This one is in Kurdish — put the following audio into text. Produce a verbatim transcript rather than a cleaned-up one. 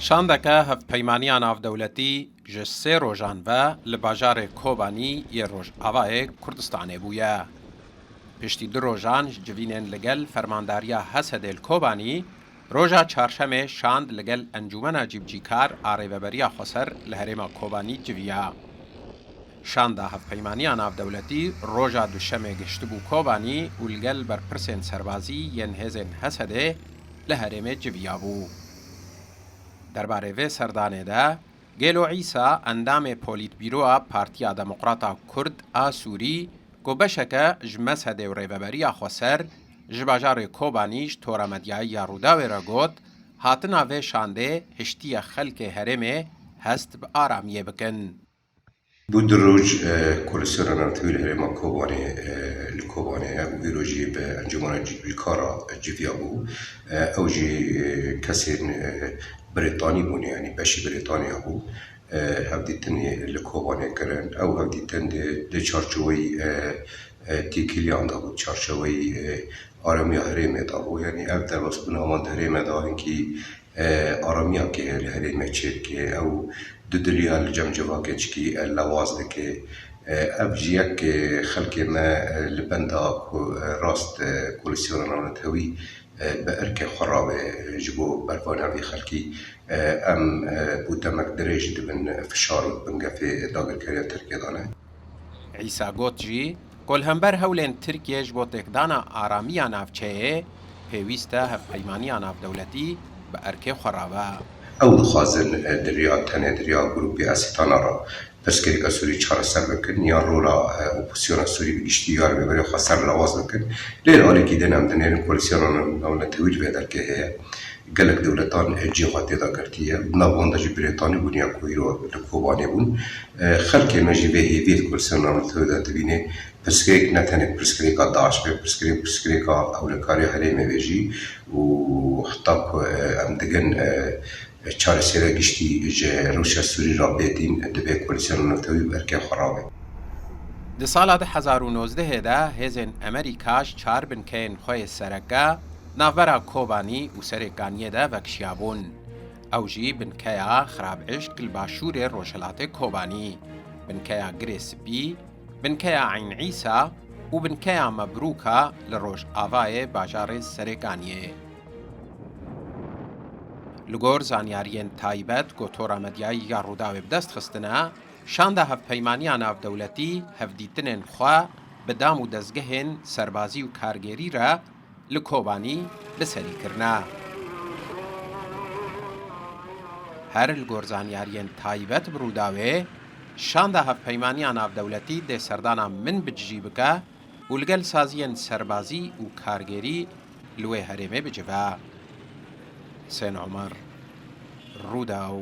Şandeke hevpeymaniya navdewletî ji sê rojan ve li bajarê Kobanî yê Rojavayê Kurdistanê bûye. Piştî du rojan ji civînên li gel Fermandariya Hesedê li Kobanî, roja Çarşemê şand li gel Encûmena Cîbicîkar a Rêveberiya Xweser li herêma Kobanî civiya. Şanda hevpeymaniya navdewletî roja Duşemê gihiştibû Kobanî û li gel berpirsên serbazî yên hêzên Hesedê li herêmê civiyabû. Derbarê vê serdanê de Gêlo Îsa, endamê Polîtbîroya Partiya Demokrata Kurd a Sûrî, ku beşeke ji Mesedê û Rêveberiya Xweser ji bajarê Kobanî ji tora medyayî ya Rûdawê re got, hatina vê şandê hiştiye xelkê herêmê hest bi aramiyê bikin. Bû du roj, e, Koalisyona Navtewî li herêma Kobanê, e, li Kobanê ye û vî rojî bi Encûmena Cîbicîkar re civiya bû. E, ew jî, e, kesên, e, Brêtanî bûne, yanî beşî Brêtanya bû. E, hevdîtinê li Kobanê kirin. Ew hevdîtin di, di çarçeweyî, e, e, têkiliyan de bû, çarçeweyî, e, aramiya herêmê de bû. Yanî ev derbasbûna wan di herêmê de hinkî, e, aramiyakê li herêmê çêdike. Ew dudiliya li cem civakê çikî, e, lewaz dike. E, ev jî yek, e, xelkê me, e, li benda ku, e, rast, e, Koalisyona Navnetewî, e, bi erkê xwe rabe, e, ji bo bervana vî xelkî, e, em, e, bû demek dirêj dibin fişar û bingefê dagirkeriya Tirkiyê de ne. Îsa got jî, ku li hember hewlên Tirkiyê ji bo têkdana aramiya navçeyê, pêwîst e hevpeymaniya navdewletî bi erkê xwe rabe. Ew dixwazin, e, di riya tenê, di riya grûpê Esîtana re pirsgirêka Sûrî çareser bikin, yan rola, e, opozisyona Sûrî bi giştî ya Rêveberiya Xweser lawaz bikin. Lê li alîkî din em dinêrin koalisyona navnetewî li vê derkê heye. Gelek dewletan, e, cihê xwe tê de girtiye. Di nav wan de jî Brêtanî bûn ya ku îro li Kobanê bûn. E, xelkê me jî vê hêviyê di koalisyona navnetewî de dibîne. Pirsgirêk ne tenê pirsgirêka DAIŞ be, pirsgirêk, pirsgirêka ewlekariya herêmê be jî û heta ku, e, em digin, e, çareseriya giştî ji rewşa Sûrî re bê dîn, divê koalisyona navnetewî bi erkê xwe rabe. Di sala du hezar û nozdehê de hêzên Amerîka ji çar binkeyên xwe yê sereke navbera Kobanî û Serêkaniyê de vekişiyabûn. Ew jî binkeya Xirabişk li başûrê rojhilatê Kobanî, binkeya Girê Spî, binkeya Eyn Îsa û binkeya Mebrûka li rojavayê bajarê Serêkaniyê. Li gor zanyariyên taybet ku Tora Medyayî ya Rûdawê bi dest xistine, şanda hevpeymaniya navdewletî hevdîtinên xwe bi dam û dezgehên serbazî û kargêrî re li Kobanî bi serî kirine. Her li gor zanyariyên taybet bi Rûdawê, şanda hevpeymaniya navdewletî dê serdana Minbicî bike û li gel saziyên serbazî û kargêrî li wê herêmê bicive. Husên Omer, Rûdaw.